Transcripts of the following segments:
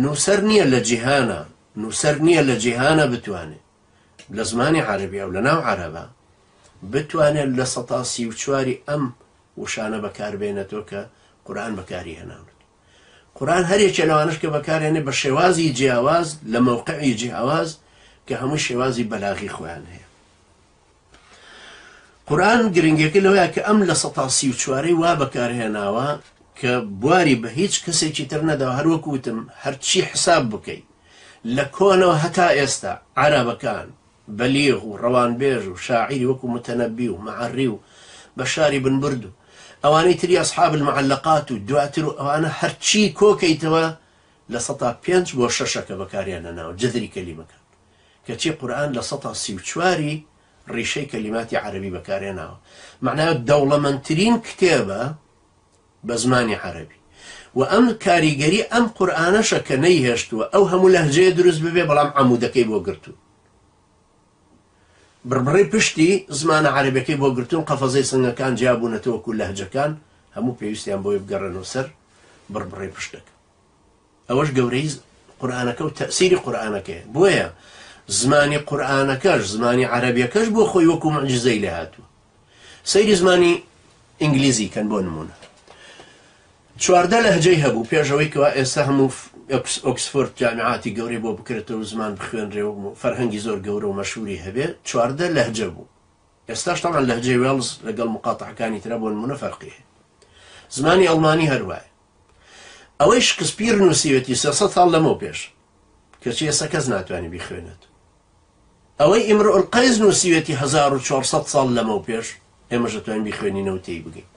نووسەر نییە لە جیهانا، نووسەر نییە لە جیهانا بتوانێ لە زمانی عەرەبیا و لە ناو عەرەبا بتوانێت 34%ی ئەم وشانە بەکاربێنێتەوە کە قورئان بەکاری هێناونەت. قورئان هەر یەکێ لەوانەش کە بەکارهێنێ بە شێوازی جیاواز لە مەوقعی جیاواز کە هەمووی شێوازی بەلاغی خۆیان هەیە. قورئان گرنگیەکەی لەوەیە کە ئەم 34%ەی وا بەکارهێناوە کە بواری بە هیچ کەسێکی تر نەداوە. هەروەک وتم هەرچی حساب بکەی لە کۆنەوە هەتا ئێستا عەرەبەکان بەلیغ و ڕەوانبێژ و شاعیری وەکو متەنەبی و مەعەڕی و بەشاری بن برد و ئەوانەی تری ئەسحاب المعلقات و دواتر و ئەوانە هەرچی کۆکەیتەوە 5% بۆ 6ەکە بەکاریان هێناوە جذری کەلیمەکان، کەچی قورئان 34%ی ڕیشەی کەلیماتی عەرەبی بەکارهێناوە. مەعنای دەوڵەمەندترین کتێبە بە زمانی عەرەبی و ئەم کاریگەری ئەم قورئانەشە کە نەیهێشتووە ئەو هەموو لەهجەیە دروست ببێ، بەڵام عەمودەکەی بۆ گرتوون، بڕبڕەی پشتی زمانە عەرەبیەکەی بۆ گرتوون، قەفەزەی سنگەکان جیابوونەتەوە وەکو لەهجەکان هەموو پێویستیان بۆی بگەڕێنەوە سەر بڕبڕەی پشتەکە. ئەوەش گەورەی قورئانەکە و تەئسیری قورئانەکەیە. بۆیە زمانی قورئانەکەش، زمانی عەرەبیەکەش بۆ خۆی وەکو موعجیزەی لێ هاتووە. سەیری زمانی ئینگلیزی کەن بۆ نموونە. 14 لەهجەی هەبوو پێش ئەوەی کەوا ئێستا هەموو ئۆکسفۆرد جامیعاتی گەورەی بۆ بکرێتەوە و زمان بخوێنرێ و فەرهەنگی زۆر گەورە و مەشهوری هەبێ، 14 لەهجە بوو. ئێستاش تەبعەن لەهجەی وێڵز لەگەڵ مقاتەعەکانی ترا بۆ نموونە فەرقی هەیە. زمانی ئەڵمانی هەر وایە. ئەوەی شکسپیر نووسیوێتی 300 ساڵ لەمەو پێش، کەچی ئێستا کەس ناتوانێت بیخوێنێت. ئەوەی ئیمرئولقەیس نووسیوێتی 1400 ساڵ لەمەو پێش، ئێمەش دەتوانین بیخوێنینەوە و تێی بگەین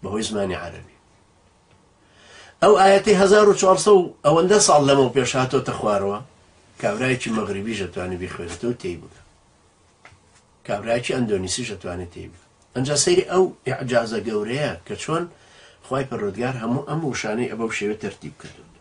بەهۆی زمانی عەرەبی. ئەو ئایەتەی 1400 و ئەوەندە ساڵ لەمەو پێش هاتۆتە خوارەوە، کابرایەکی مەغریبیش دەتوانێت بیخوێنێتەوە و تێی بگا. کابرایەکی ئەندۆنیسیش دەتوانێت تێی بگا. ئەنجا سەیری ئەو ئیعجازە گەورەیە کە چۆن خوای پەروەردگار هەموو ئەم وشانەی ئەبەو شێوە تەرتیب کردوون.